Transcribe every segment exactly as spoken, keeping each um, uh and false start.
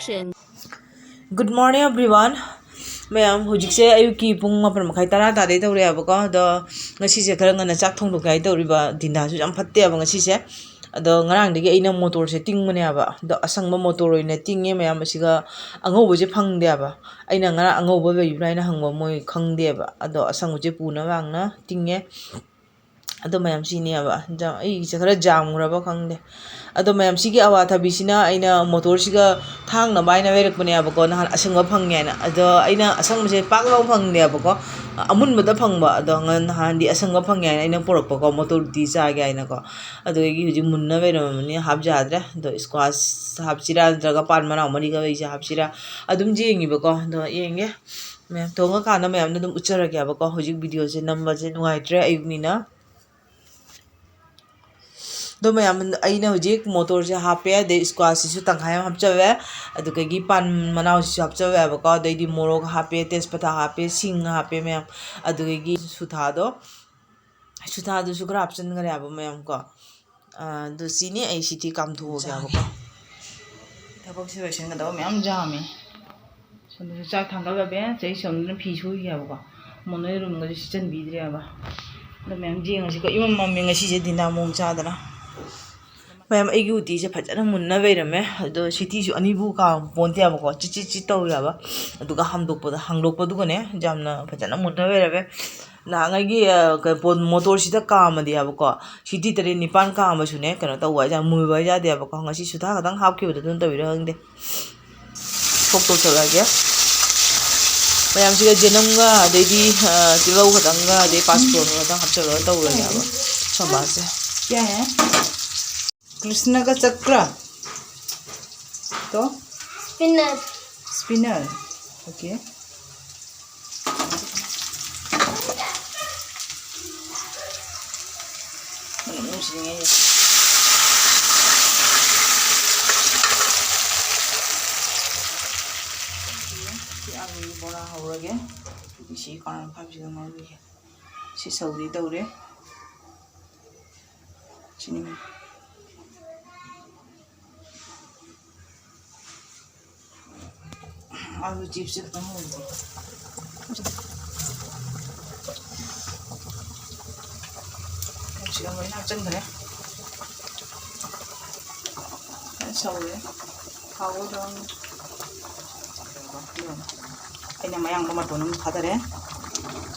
Good morning, everyone. ꯃꯌꯥꯝ, ꯍꯧꯖꯤꯛꯁꯦ ꯑꯌꯨꯛꯀꯤ ꯄꯨꯡ ꯃꯥꯄꯟ ꯃꯈꯥꯏ, ꯇꯔꯥ ꯇꯥꯗꯩ ꯇꯧꯔꯦꯕꯀꯣ꯫ ꯑꯗꯣ ꯉꯁꯤꯁꯦ ꯈꯔ ꯉꯟꯅ ꯆꯥꯛ ꯊꯣꯡꯗꯣꯛꯀꯦ ꯍꯥꯏ ꯇꯧꯔꯤꯕ꯫ ꯗꯤꯅꯥꯁꯨ ꯌꯥꯝ ꯐꯠꯇꯦꯕ ꯉꯁꯤꯁꯦ꯫ ꯑꯗꯣ ꯉꯔꯥꯡꯗꯒꯤ ꯑꯩꯅ ꯃꯣꯇꯣꯔꯁꯦ ꯇꯤꯡꯕꯅꯦꯕ꯫ ꯑꯗꯣ ꯑꯁꯪꯕ ꯃꯣꯇꯣꯔ ꯑꯣꯏꯅ ꯇꯤꯡꯉꯦ ꯃꯌꯥꯝ꯫ ꯑꯁꯤꯒ ꯑꯉꯧꯕꯁꯦ ꯐꯪꯗꯦꯕ꯫ ꯑꯩꯅ ꯉꯔꯥꯡ ꯑꯉꯧꯕ ꯂꯩꯕ꯭ꯔꯥ ꯍꯥꯏꯅ ꯍꯪꯕ, ꯃꯣꯏ ꯈꯪꯗꯦꯕ꯫ ꯑꯗꯣ ꯑꯁꯪꯕꯁꯦ ꯄꯨꯅꯕ ꯉꯥꯡꯅ ꯇꯤꯡꯉꯦ꯫ ꯑꯗꯣ ꯃꯌꯥꯝ ꯁꯤꯅꯦꯕ꯫ ꯖꯥ-, ꯑꯩꯒꯤꯁꯦ ꯈꯔ ꯖꯥꯝꯈ꯭ꯔꯕ ꯈꯪꯗꯦ꯫ ꯑꯗꯣ ꯃꯌꯥꯝ ꯁꯤꯒꯤ ꯑꯋꯥꯊꯕꯤꯁꯤꯅ ꯑꯩꯅ ꯃꯣꯇꯣꯔꯁꯤꯒ ꯊꯥꯡꯅꯕ ꯍꯥꯏꯅ ꯂꯩꯔꯛꯄꯅꯦꯕꯀꯣ, ꯅꯍꯥꯟ ꯑꯁꯪꯕ ꯐꯪꯉꯦ ꯍꯥꯏꯅ꯫ ꯑꯗꯣ ꯑꯩꯅ ꯑꯁꯪꯕꯁꯦ ꯄꯥꯛ ꯂꯥꯎ ꯐꯪꯗꯦꯕꯀꯣ, ꯑꯃꯨꯟꯕꯗ ꯐꯪꯕ꯫ ꯑꯗꯣ ꯉ-, ꯅꯍꯥꯟꯗꯤ ꯑꯁꯪꯕ ꯐꯪꯉꯦ ꯍꯥꯏꯅ ꯑꯩꯅ ꯄꯨꯔꯛꯄꯀꯣ, ꯃꯣꯇꯣꯔ ꯎꯇꯤ ꯆꯥꯒꯦ ꯍꯥꯏꯅꯀꯣ꯫ ꯑꯗꯨꯗꯒꯤ ꯍꯧꯖꯤꯛ ꯃꯨꯟꯅ ꯂꯩꯔꯝꯃꯕꯅꯤ, ꯍꯥꯞ ꯌꯥꯗ꯭ꯔꯦ꯫ ꯑꯗꯣ ꯁ꯭ꯀ꯭ꯋꯥꯁ ꯍꯥꯞꯁꯤꯔꯥ ꯅꯠꯇ꯭ꯔꯒ ꯄꯥꯟ ꯃꯅꯥꯎ ꯃꯔꯤꯒ ꯂꯩꯁꯦ ꯍꯥꯞꯁꯤꯔꯥ, ꯑꯗꯨꯝ ꯌꯦꯡꯉꯤꯕꯀꯣ꯫ ꯑꯗꯣ ꯌꯦꯡꯒꯦ꯫ ꯃꯌꯥꯝ ꯊꯣꯡꯉꯀꯥꯟꯗ ꯃꯌꯥꯝꯗ ꯑꯗꯨꯝ ꯎꯠꯆꯔꯒꯦꯕꯀꯣ꯫ ꯍꯧꯖꯤꯛ ꯚꯤꯗꯤꯑꯣꯁꯦ ꯅꯝꯕꯁꯦ ꯅꯨꯡꯉꯥꯏꯇ꯭ꯔꯦ ꯑꯌꯨꯛꯅꯤꯅ꯫ ꯑꯗꯣ ꯃꯌꯥꯝ, ꯑꯩꯅ ꯍꯧꯖꯤꯛ ꯃꯣꯇꯣꯔꯁꯦ ꯍꯥꯞꯄꯦ, ꯑꯗꯩ ꯁ꯭ꯀ꯭ꯋꯥꯁꯁꯤꯁꯨ ꯇꯪꯈꯥꯏ ꯑꯃ ꯍꯥꯞꯆꯜꯂꯦ, ꯑꯗꯨꯗꯒꯤ ꯄꯥꯟ ꯃꯅꯥꯎꯁꯤꯁꯨ ꯍꯥꯞꯆꯜꯂꯦꯕꯀꯣ, ꯑꯗꯩꯗꯤ ꯃꯣꯔꯣꯛ ꯍꯥꯞꯄꯦ, ꯇꯦꯖꯄꯇꯥ ꯍꯥꯞꯄꯦ, ꯁꯤꯡ ꯍꯥꯞꯄꯦ ꯃꯌꯥꯝ, ꯑꯗꯨꯗꯒꯤ ꯁꯨꯊꯥꯗꯣ, ꯁꯨꯊꯥꯗꯨꯁꯨ ꯈꯔ ꯍꯥꯞꯆꯤꯟꯈ꯭ꯔꯦꯕ ꯃꯌꯥꯝ ꯀꯣ꯫ ꯑꯥ, ꯑꯗꯨ ꯁꯤꯅꯤ, ꯑꯩ ꯁꯤꯗꯤ ꯀꯥꯝꯊꯣꯛꯑꯒꯦꯕꯀꯣ꯫ ꯊꯕꯛꯁꯦ ꯂꯣꯏꯁꯤꯟꯒꯗꯕ ꯃꯌꯥꯝ ꯌꯥꯝꯃꯤ꯫ ꯁꯣꯝꯗꯁꯨ ꯆꯥꯛ ꯊꯥꯡꯒꯠꯂꯕꯦ, ꯆꯍꯤ ꯁꯣꯝꯗꯅ ꯐꯤ ꯁꯨꯔꯤꯑꯕꯀꯣ꯫ ꯃꯣꯟꯅ ꯔꯨꯝꯒꯁꯨ ꯁꯤꯠꯆꯟꯕꯤꯗ꯭ꯔꯦꯕ꯫ ꯑꯗꯣ ꯃꯌꯥꯝ ꯌꯦꯡꯉꯁꯤꯀꯣ꯫ ꯏꯃꯝ ꯃꯝꯃꯤ ꯉꯁꯤꯁꯦ, ꯗꯤꯅꯥ ꯃꯑꯣꯡ ꯆꯥꯗꯅ꯫ ꯃꯌꯥꯝ, ꯑꯩꯒꯤ ꯎꯇꯤꯁꯦ ꯐꯖꯅ ꯃꯨꯟꯅ ꯂꯩꯔꯝꯃꯦ꯫ ꯑꯗꯣ ꯁꯤꯇꯤꯁꯨ ꯑꯅꯤꯕꯨ ꯀꯥꯝ ꯄꯣꯟꯇꯦꯕꯀꯣ, ꯆꯤꯠ ꯆꯤꯠ ꯆꯤꯠ ꯇꯧꯔꯤꯑꯕ꯫ ꯑꯗꯨꯒ ꯍꯥꯡꯗꯣꯛꯄꯗ, ꯍꯥꯡꯗꯣꯛꯄꯗꯨꯒꯅꯦ ꯌꯥꯝꯅ ꯐꯖꯅ ꯃꯨꯟꯅ ꯂꯩꯔꯝꯃꯦ꯫ ꯅꯍꯥꯟꯉꯩꯒꯤ, ꯑ, ꯀ-, ꯄꯣ-, ꯃꯣꯇꯣꯔꯁꯤꯗ ꯀꯥꯝꯃꯗꯤ ꯍꯥꯏꯕꯀꯣ, ꯁꯤꯇꯤ ꯇꯔꯦꯠ ꯅꯤꯄꯥꯟ ꯀꯥꯝꯃꯁꯨꯅꯦ, ꯀꯩꯅꯣ ꯇꯧꯕ ꯍꯥꯏ-, ꯃꯨꯟꯕ ꯍꯥꯏ ꯌꯥꯗꯦꯕꯀꯣ꯫ ꯉꯁꯤ ꯁꯨꯊꯥ ꯈꯛꯇꯪ ꯍꯥꯞꯈꯤꯕꯗ ꯑꯗꯨꯝ ꯇꯧꯔꯤꯔ ꯈꯪꯗꯦ꯫ ꯁꯣꯛ ꯇꯧꯁꯜꯂꯛꯑꯒꯦ꯫ ꯃꯌꯥꯝꯁꯤꯒ ꯖꯦꯅꯝꯒ ꯑꯗꯩꯗꯤ, ꯑ, ꯇꯤꯜꯍꯧ ꯈꯛꯇꯪꯒ ꯑꯗꯩ ꯄꯥꯁꯄꯣꯔꯠ ꯈꯛꯇꯪ ꯍꯥꯞꯆꯜꯂꯒ ꯇꯧꯔꯒꯦꯕ ꯁꯣꯝꯕꯥꯁꯦ꯫ क्या है? कृष्ण का चक्र तो स्पिनर। स्पिनर। ओके। ꯃꯅꯝ ꯅꯨꯡꯁꯤꯉꯩ꯫ ꯁꯤ ꯑꯂꯨꯒꯤ ꯕꯣꯔꯥ ꯍꯧꯔꯒꯦ꯫ ꯁꯤ ꯀꯥꯡ ꯐꯥꯕꯤꯁꯤꯗ ꯉꯧꯔꯤꯒꯦ꯫ ꯁꯤ ꯁꯧꯗꯤ ꯇꯧꯔꯦ꯫ ꯁꯤꯅꯤ꯫ ꯑꯥꯂꯨ ꯆꯤꯞꯁꯁꯦ ꯈꯤꯇꯪ ꯍꯧꯔꯒꯦ꯫ ꯁꯤꯒ ꯂꯣꯏꯅ ꯍꯥꯞꯆꯤꯟꯈ꯭ꯔꯦ꯫ ꯐꯖꯅ ꯁꯧꯔꯦ꯫ ꯊꯥꯎ ꯒ꯭ꯔꯣꯡ꯫ ꯑꯩꯅ ꯃꯌꯥꯡꯗꯣ ꯃꯇꯣꯟ ꯑꯃ ꯊꯥꯗꯔꯦ꯫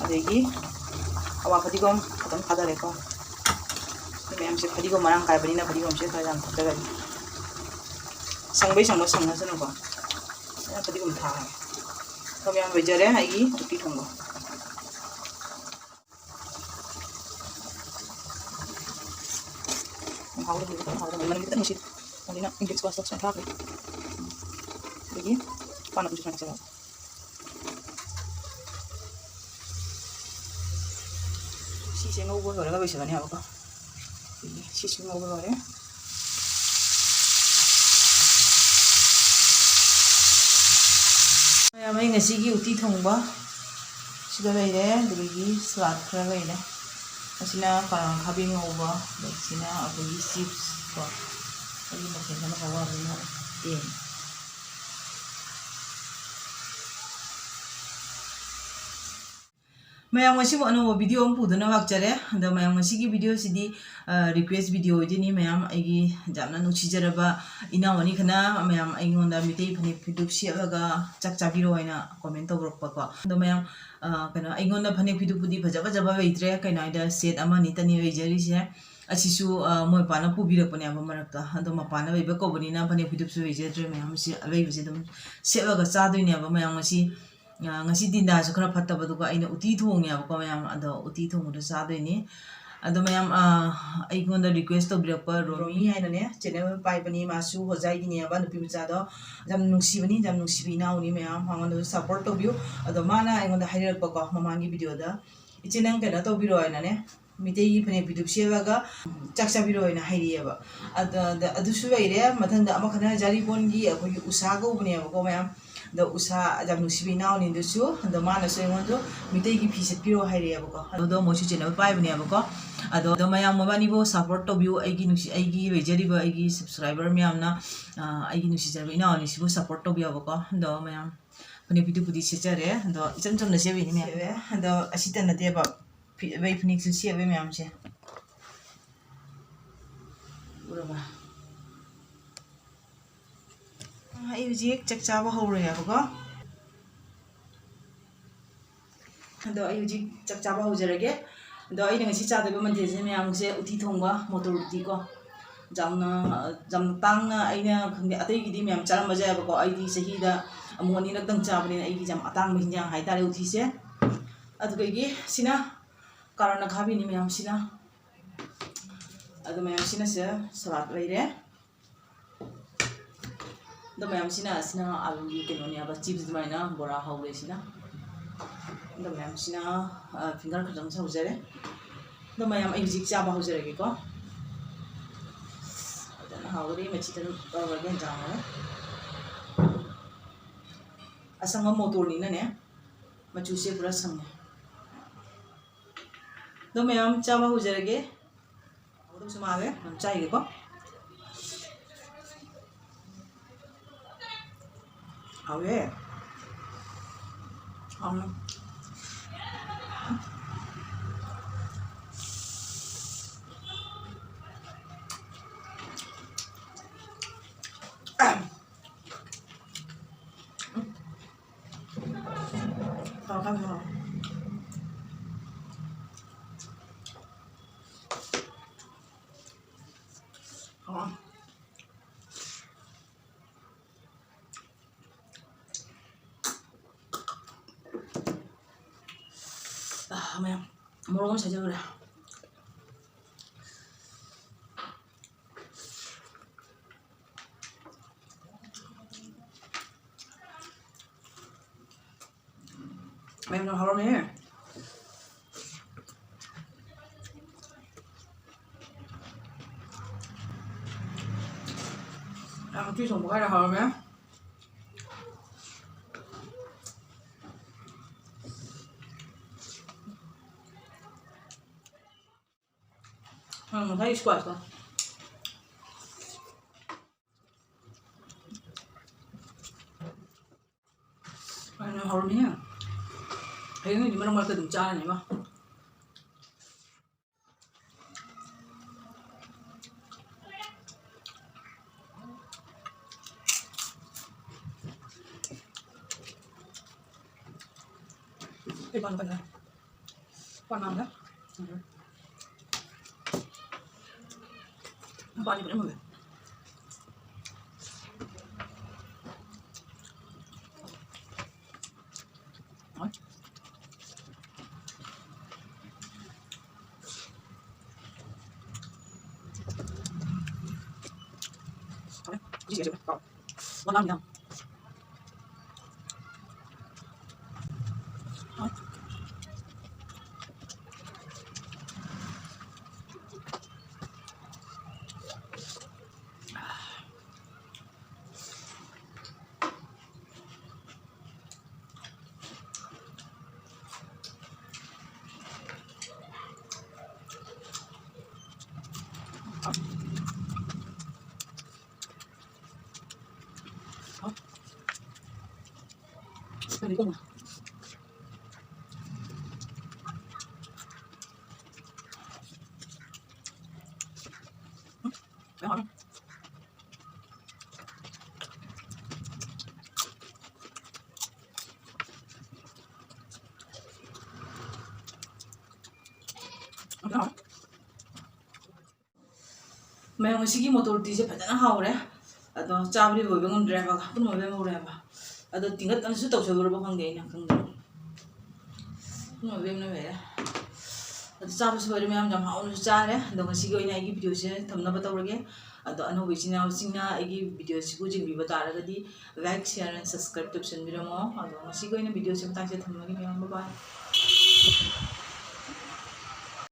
ꯑꯗꯒꯤ ꯑꯋꯥ ꯐꯗꯤꯒꯣꯝ ꯈꯤꯇꯪ ꯊꯥꯗꯔꯦꯀꯣ꯫ ꯁꯤ ꯃꯌꯥꯝꯁꯦ ꯐꯗꯤꯒꯣꯝ ꯃꯔꯥꯡ ꯀꯥꯏꯕꯅꯤꯅ ꯐꯗꯤꯒꯣꯝꯁꯦ ꯈꯔ ꯌꯥꯝ ꯊꯥꯗꯔꯒꯦ꯫ ꯁꯪꯕꯩ ꯁꯪꯕ ꯁꯪꯉꯁꯅꯨꯀꯣ꯫ ꯑꯩꯅ ꯐꯗꯤꯒꯣꯝ ꯊꯥꯔꯦ꯫ ꯑꯗꯣ ꯃꯌꯥꯝ ꯂꯣꯏꯖꯔꯦ ꯑꯩꯒꯤ ꯎꯇꯤ ꯊꯣꯡꯕ꯫ ꯍꯥꯎꯗꯕꯅꯤ, ꯈꯤꯇꯪ ꯍꯥꯎꯗꯕꯅꯤ꯫ ꯃꯅꯝ ꯈꯤꯇꯪ ꯅꯨꯡꯁꯤ꯫ ꯍꯧꯖꯤꯛꯅ Inglorious ꯁꯨꯃꯥꯏꯅ ꯊꯥꯈ꯭ꯔꯦ꯫ ꯑꯗꯒꯤ ꯄꯥꯟ ꯑꯗꯨꯝꯁꯨ ꯁꯨꯃꯥꯏꯅ ꯍꯥꯞꯆꯜꯂꯣ꯫ ꯁꯤꯁꯦ ꯉꯧꯕ ꯂꯣꯏꯔꯒ ꯂꯣꯏꯁꯤꯜꯂꯅꯤ ꯍꯥꯏꯕꯀꯣ꯫ ꯁꯤꯁꯨ ꯉꯧꯕ ꯂꯣꯏꯔꯦ꯫ ꯃꯌꯥꯝ, ꯑꯩ ꯉꯁꯤꯒꯤ ꯎꯇꯤ ꯊꯣꯡꯕ ꯁꯤꯗ ꯂꯩꯔꯦ, ꯑꯗꯨꯗꯒꯤ salad ꯈꯔ ꯂꯩꯔꯦ꯫ ꯑꯁꯤꯅ ꯀꯥꯔꯣꯠ ꯑꯈꯥꯕꯤ ꯉꯧꯕ, ꯑꯗꯒꯤ ꯁꯤꯅ ꯑꯩꯈꯣꯏꯒꯤ chips ꯀꯣ꯫ ꯑꯩꯒꯤ ꯃꯊꯦꯜ ꯑꯃ ꯍꯧꯔꯛꯑꯕꯅꯤꯅ ꯌꯦꯡꯉꯦ꯫ ꯃꯌꯥꯝ, ꯉꯁꯤꯃꯨꯛ ꯑꯅꯧꯕ video ꯑꯃ ꯄꯨꯗꯨꯅ ꯂꯥꯛꯆꯔꯦ꯫ ꯑꯗꯣ ꯃꯌꯥꯝ, ꯉꯁꯤꯒꯤ videoꯁꯤꯗꯤ, ꯑ, request video ꯑꯣꯏꯗꯣꯏꯅꯤ꯫ ꯃꯌꯥꯝ, ꯑꯩꯒꯤ ꯌꯥꯝꯅ ꯅꯨꯡꯁꯤꯖꯔꯕ ꯏꯅꯥꯎ ꯑꯅꯤ ꯈꯅ ꯃꯌꯥꯝ ꯑꯩꯉꯣꯟꯗ ꯃꯤꯇꯩ ꯐꯅꯦꯛ ꯐꯤꯗꯨꯞ ꯁꯦꯠꯂꯒ ꯆꯥꯛ ꯆꯥꯕꯤꯔꯣ ꯍꯥꯏꯅ comment ꯇꯧꯔꯛꯄꯀꯣ꯫ ꯑꯗꯣ ꯃꯌꯥꯝ, ꯑ, ꯀꯩꯅꯣ, ꯑꯩꯉꯣꯟꯗ ꯐꯅꯦꯛ ꯐꯤꯗꯨꯞꯄꯨꯗꯤ ꯐꯖ ꯐꯖꯕ ꯂꯩꯇ꯭ꯔꯦ, ꯀꯩꯅꯣ ꯍꯥꯏꯗ set ꯑꯃꯅꯤꯇꯅꯤ ꯂꯩꯖꯔꯤꯁꯦ꯫ ꯑꯁꯤꯁꯨ, ꯑ, ꯃꯣꯏ ꯄꯥꯅ ꯄꯨꯕꯤꯔꯛꯄꯅꯦꯕ ꯃꯔꯛꯇ꯫ ꯑꯗꯣ ꯃꯄꯥꯟꯗ ꯂꯩꯕ ꯀꯧꯕꯅꯤꯅ ꯐꯅꯦꯛ ꯐꯤꯗꯨꯞꯁꯨ ꯂꯩꯖꯗ꯭ꯔꯦ ꯃꯌꯥꯝ꯫ ꯑꯁꯤ ꯑꯂꯩꯕꯁꯦ ꯑꯗꯨꯝ ꯁꯦꯠꯂꯒ ꯆꯥꯗꯣꯏꯅꯦꯕ ꯃꯌꯥꯝ꯫ ꯉꯁꯤ ꯑ, ꯉꯁꯤ ꯗꯤꯟꯗꯥꯁꯨ ꯈꯔ ꯐꯠꯇꯕꯗꯨꯒ ꯑꯩꯅ ꯎꯇꯤ ꯊꯣꯡꯉꯦꯕꯀꯣ ꯃꯌꯥꯝ꯫ ꯑꯗꯣ ꯎꯇꯤ ꯊꯣꯡꯕꯗꯣ ꯆꯥꯗꯣꯏꯅꯤ꯫ ꯑꯗꯣ ꯃꯌꯥꯝ, ꯑ, ꯑꯩꯉꯣꯟꯗ request ꯇꯧꯕꯤꯔꯛꯄ ꯔꯣꯃꯤ ꯍꯥꯏꯅꯅꯦ, channel ꯄꯥꯏꯕꯅꯤ, ꯃꯥꯁꯨ ꯍꯣꯖꯥꯏꯒꯤꯅꯦꯕ, ꯅꯨꯄꯤ ꯃꯆꯥꯗꯣ꯫ ꯌꯥꯝ ꯅꯨꯡꯁꯤꯕꯅꯤ, ꯌꯥꯝ ꯅꯨꯡꯁꯤꯕ ꯏꯅꯥꯎꯅꯤ ꯃꯌꯥꯝ, ꯃꯉꯣꯟꯗꯁꯨ support ꯇꯧꯕꯤꯌꯨ꯫ ꯑꯗꯣ ꯃꯥꯅ ꯑꯩꯉꯣꯟꯗ ꯍꯥꯏꯔꯛꯄꯀꯣ ꯃꯃꯥꯡꯒꯤ videoꯗ, "ꯏꯆꯦ, ꯅꯪ ꯀꯩꯅꯣ ꯇꯧꯕꯤꯔꯣ" ꯍꯥꯏꯅꯅꯦ, "ꯃꯤꯇꯩꯒꯤ ꯐꯅꯦꯛ ꯐꯤꯗꯨꯞ ꯁꯦꯠꯂꯒ ꯆꯥꯛ ꯆꯥꯕꯤꯔꯣ" ꯍꯥꯏꯅ ꯍꯥꯏꯔꯛꯑꯦꯕ꯫ ꯑꯗ, ꯑꯗ, ꯑꯗꯨꯁꯨ ꯂꯩꯔꯦ꯫ ꯃꯊꯪꯗ ꯑꯃꯈꯛꯅ ꯖꯥꯔꯤꯕꯣꯟꯒꯤ ꯑꯩꯈꯣꯏꯒꯤ ꯎꯁꯥ ꯀꯧꯕꯅꯦꯕꯀꯣ ꯃꯌꯥꯝ꯫ ꯑꯗ ꯎꯁꯥ ꯌꯥꯝ ꯅꯨꯡꯁꯤꯕ ꯏꯅꯥꯎꯅꯤꯗꯨꯁꯨ, ꯑꯗ ꯃꯥꯅꯁꯨ ꯑꯩꯉꯣꯟꯗ ꯃꯤꯇꯩꯒꯤ ꯐꯤ ꯁꯦꯠꯄꯤꯔꯣ ꯍꯥꯏꯔꯛꯑꯦꯕꯀꯣ꯫ ꯑꯗꯨꯗꯣ ꯃꯣꯏꯁꯨ channel ꯄꯥꯏꯕꯅꯦꯕꯀꯣ꯫ ꯑꯗꯣ, ꯑꯗꯣ ꯃꯌꯥꯝ ꯃꯕꯥꯅꯤꯕꯨ support ꯇꯧꯕꯤꯌꯨ꯫ ꯑꯩꯒꯤ ꯅꯨꯡꯁꯤ-, ꯑꯩꯒꯤ ꯂꯩꯖꯔꯤꯕ ꯑꯩꯒꯤ subscriber ꯃꯌꯥꯝꯅ, ꯑ, ꯑꯩꯒꯤ ꯅꯨꯡꯁꯤꯖꯔꯕ ꯏꯅꯥꯎ ꯑꯅꯤꯁꯤꯕꯨ support ꯇꯧꯕꯤꯌꯣꯕꯀꯣ꯫ ꯑꯗꯣ ꯃꯌꯥꯝ ꯐꯅꯦꯛ ꯐꯤꯗꯨꯕꯨꯗꯤ ꯁꯦꯠꯆꯔꯦ꯫ ꯑꯗꯣ ꯏꯆꯝ ꯆꯝꯅ ꯁꯦꯠꯄꯩꯅꯦ ꯃꯌꯥꯝ꯫ ꯁꯦꯠꯂꯦ꯫ ꯑꯗꯣ ꯑꯁꯤꯇ ꯅꯠꯇꯦꯕ꯫ ꯐꯤ-, ꯑꯩ ꯐꯅꯦꯛꯁꯨ ꯁꯦꯠꯂꯦ ꯃꯌꯥꯝꯁꯦ꯫ ꯎꯔꯕ? ꯑꯩ ꯍꯧꯖꯤꯛ ꯆꯥꯛ ꯆꯥꯕ ꯍꯧꯔꯦꯕꯀꯣ꯫ ꯑꯗꯣ ꯑꯩ ꯍꯧꯖꯤꯛ ꯆꯥꯛ ꯆꯥꯕ ꯍꯧꯖꯔꯒꯦ꯫ ꯑꯗꯣ ꯑꯩꯅ ꯉꯁꯤ ꯆꯥꯗꯣꯏꯕ ꯃꯊꯦꯜꯁꯦ ꯃꯌꯥꯝꯁꯦ ꯎꯇꯤ ꯊꯣꯡꯕ, ꯃꯣꯇꯣꯔ ꯎꯇꯤꯀꯣ꯫ ꯌꯥꯝꯅ, ꯌꯥꯝꯅ ꯇꯥꯡꯅ, ꯑꯩꯅ ꯈꯪꯗꯦ, ꯑꯇꯩꯒꯤꯗꯤ ꯃꯌꯥꯝ ꯆꯥꯔꯝꯕꯁꯨ ꯌꯥꯏꯕꯀꯣ, ꯑꯩꯗꯤ ꯆꯍꯤꯗ ꯑꯃꯨꯛ ꯑꯅꯤꯔꯛꯇꯪ ꯆꯥꯕꯅꯤꯅ ꯑꯩꯒꯤ ꯌꯥꯝ ꯑꯇꯥꯡꯕ ꯍꯤꯟꯖꯥꯡ ꯍꯥꯏꯇꯥꯔꯦ ꯎꯇꯤꯁꯦ꯫ ꯑꯗꯨꯗꯒꯤ ꯁꯤꯅ ꯀꯥꯔꯣꯠ ꯑꯈꯥꯕꯤꯅꯤ ꯃꯌꯥꯝꯁꯤꯅ꯫ ꯑꯗꯨ ꯃꯌꯥꯝꯁꯤꯅ ꯁꯤꯗ ꯁꯂꯥꯗ ꯂꯩꯔꯦ꯫ ꯑꯗꯣ ꯃꯌꯥꯝꯁꯤꯅ, ꯑꯁꯤꯅ ꯑꯂꯨꯒꯤ ꯀꯩꯅꯣꯅꯦꯕ, chips ꯑꯗꯨꯃꯥꯏꯅ ꯕꯣꯔꯥ ꯍꯧꯔꯦ ꯁꯤꯅ꯫ ꯑꯗꯣ ꯃꯌꯥꯝꯁꯤꯅ, ꯑ, finger ꯈꯛꯇꯪ ꯍꯧꯖꯔꯦ꯫ ꯑꯗꯣ ꯃꯌꯥꯝ, ꯑꯩ ꯍꯧꯖꯤꯛ ꯆꯥꯕ ꯍꯧꯖꯔꯒꯦꯀꯣ꯫ ꯐꯖꯅ ꯍꯥꯎꯒꯗꯤ ꯃꯆꯤꯗ ꯑꯗꯨꯝ ꯇꯧꯔꯒꯦ ꯌꯦꯟꯖꯥꯡ ꯑꯃ꯫ ꯑꯁꯪꯕ ꯃꯣꯇꯣꯔꯅꯤꯅꯅꯦ, ꯃꯆꯨꯁꯦ ꯄꯨꯔꯥ ꯁꯪꯉꯦ꯫ ꯑꯗꯣ ꯃꯌꯥꯝ ꯆꯥꯕ ꯍꯧꯖꯔꯒꯦ꯫ ꯍꯥꯎꯒꯗꯧꯁꯨ ꯃꯥꯜꯂꯦ꯫ ꯌꯥꯝ ꯆꯥꯏꯒꯦꯀꯣ꯫ ꯍꯥꯎꯋꯦ꯫ ꯍꯥꯎꯅ꯫ ꯍꯥꯎ, ꯍꯥꯎ, ꯍꯥꯎ꯫ ꯍꯥꯎ꯫ ꯑꯥ, ꯃꯌꯥꯝ, ꯃꯣꯔꯣꯛ ꯑꯃ ꯁꯥꯏꯖꯜꯂꯨꯔꯦ꯫ ꯃꯌꯥꯝ ꯌꯥꯝ ꯍꯥꯎꯔꯝꯃꯦꯍꯦ꯫ ꯑꯥ, ꯎꯇꯤ ꯊꯣꯡꯕ ꯀꯥꯏꯅ ꯍꯥꯎꯔꯝꯃꯦ꯫ ꯎꯝ, ꯉꯁꯥꯏ squash ꯇꯣ꯫ ꯀꯩꯅꯣ ꯍꯧꯔꯝꯃꯤꯍꯦ꯫ ꯍꯌꯦꯡꯗꯤ ꯃꯔꯛ ꯃꯔꯛꯇ ꯑꯗꯨꯝ ꯆꯥꯔꯅꯤꯕ꯫ ꯏꯄꯥꯟ ꯄꯟꯗ꯫ ꯄꯥꯟ ꯃꯥꯟꯗ꯫ ꯄꯥꯟ ꯐꯖꯅ ꯃꯨꯜꯂꯦ꯫ ꯃꯌꯥꯝ, ꯉꯁꯤꯒꯤ ꯃꯣꯇꯣꯔ ꯎꯇꯤꯁꯦ ꯐꯖꯅ ꯍꯥꯎꯔꯦ꯫ ꯑꯗꯣ ꯆꯥꯕꯗꯤ ꯂꯣꯏꯕ ꯉꯝꯗ꯭ꯔꯦꯕ, ꯄꯨꯝꯅꯃꯛ ꯂꯦꯝꯍꯧꯔꯦꯕ꯫ ꯑꯗꯣ ꯇꯤꯡꯒꯠꯇꯅꯁꯨ ꯇꯧꯁꯜꯂꯨꯔꯕ ꯈꯪꯗꯦ ꯑꯩꯅ ꯈꯪꯗꯕ꯫ ꯄꯨꯝꯅꯃꯛ ꯂꯦꯝꯅ ꯂꯩꯔꯦ꯫ ꯑꯗꯣ ꯆꯥꯕꯁꯨ ꯂꯣꯏꯔꯦ, ꯃꯌꯥꯝ ꯌꯥꯝ ꯍꯥꯎꯅꯁꯨ ꯆꯥꯔꯦ꯫ ꯑꯗꯣ ꯉꯁꯤꯒꯤ ꯑꯣꯏꯅ ꯑꯩꯒꯤ videoꯁꯦ ꯊꯝꯅꯕ ꯇꯧꯔꯒꯦ꯫ ꯑꯗꯣ ꯑꯅꯧꯕ ꯏꯆꯤꯟ ꯏꯅꯥꯎꯁꯤꯡꯅ ꯑꯩꯒꯤ videoꯁꯤꯕꯨ ꯌꯦꯡꯕꯤꯕ ꯇꯥꯔꯒꯗꯤ like, share and subscribe ꯇꯧꯁꯟꯕꯤꯔꯝꯃꯣ꯫ ꯑꯗꯣ ꯉꯁꯤꯒꯤ ꯑꯣꯏꯅ videoꯁꯦ ꯃꯇꯥꯡꯁꯤꯗ ꯊꯝꯃꯒꯦ ꯃꯌꯥꯝ, bye bye꯫